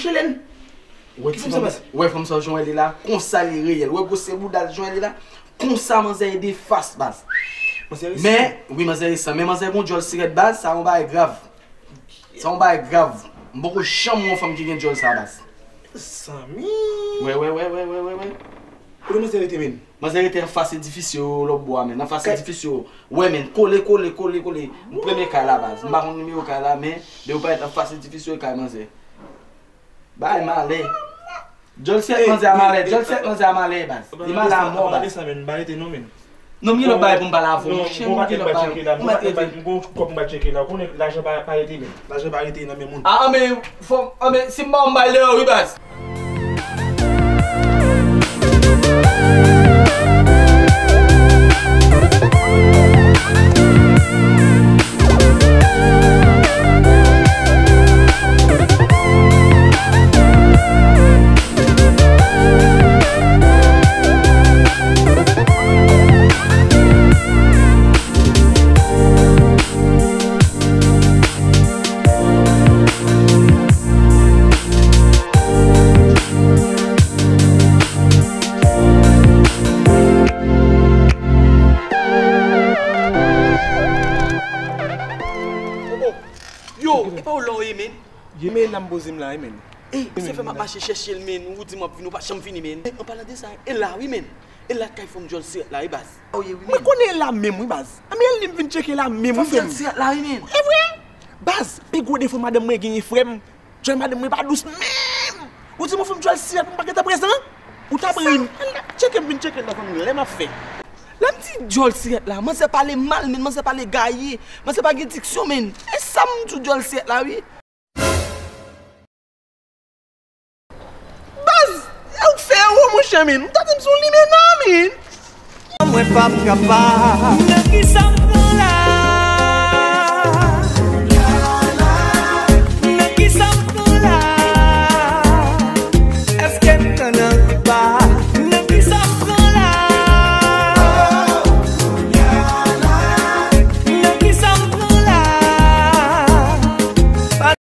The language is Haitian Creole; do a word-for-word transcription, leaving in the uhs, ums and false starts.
Helen! Wè ti fanm sa, baz. Wè fanm sa jan li la, konsa li reyèl. Wè gwosè bouda l jan li la, konsa manzè ede fas, baz. Manzè resan. Men, wi, manzè resan. Men manzè gon djòl sirèt, baz, sa yon bagay grav. Sa yon bagay grav. M poko janm wè yon fanm ki gen djòl sa, baz. Mezanmi. Wè, wè, wè, wè, wè, wè, wè. Kote manzè rete, men? Manzè rete anfas edifis yo, lòt bò a, men. Anfas edifis yo. Wè, men. Kole, kole, kole, kole. M premye kay la, baz. M pa konn nimewo kay la, men depi w parèt anfas edifis yo, e kay manzè. Bay malè. Djòl sèt manzè a malè, djòl sèt manzè a malè, baz. Li malè a mò, baz. Sa, men, m pa rete non, men. Non, m gen lòt bagay pou m pale avè w, monchè, m gen lòt bagay. Ou mèt rete. M gon kòb m pral tcheke la. Ou konnen lajan pa, pa rete, men. Lajan pa rete nan men moun. Ah, men, fò, ah, men, si m ba w, m bay lè, wi, baz. Yo, e pa w la w ye, men. Ye, men, la m poze m la, wi, men. E, se fè m ap mache chèche l, men. Ou di m w ap vini, ou pa janm vini, men. E, an palan de sa, e la, wi, men. E la kay fanm djòl sirèt la, wi, baz. Mwen konnen e la menm, wi, baz. A, men li m vin tcheke la menm, wi, frè m. Fanm djòl sirèt la, wi, men. E vre? Baz, pi gwo defo madanm mwen genyen, frè m. Djòl madanm mwen pa dous menm. Ou di m yon fanm djòl sirèt pou m pa gentan prezan? Ou ta ri m. Al la tcheke m, vin tcheke l nan fanm lè m ap fè. Lè m di djòl sirèt la, manzè pale mal, men manzè pale gaye. Manzè pa gen diksyon, men. E sa m di w djòl sirèt la, wi. Baz, e ou k fè yo, monchè, men. Ou ta di m se yon limena, men. Mwen p ap kapab. Nan kisa m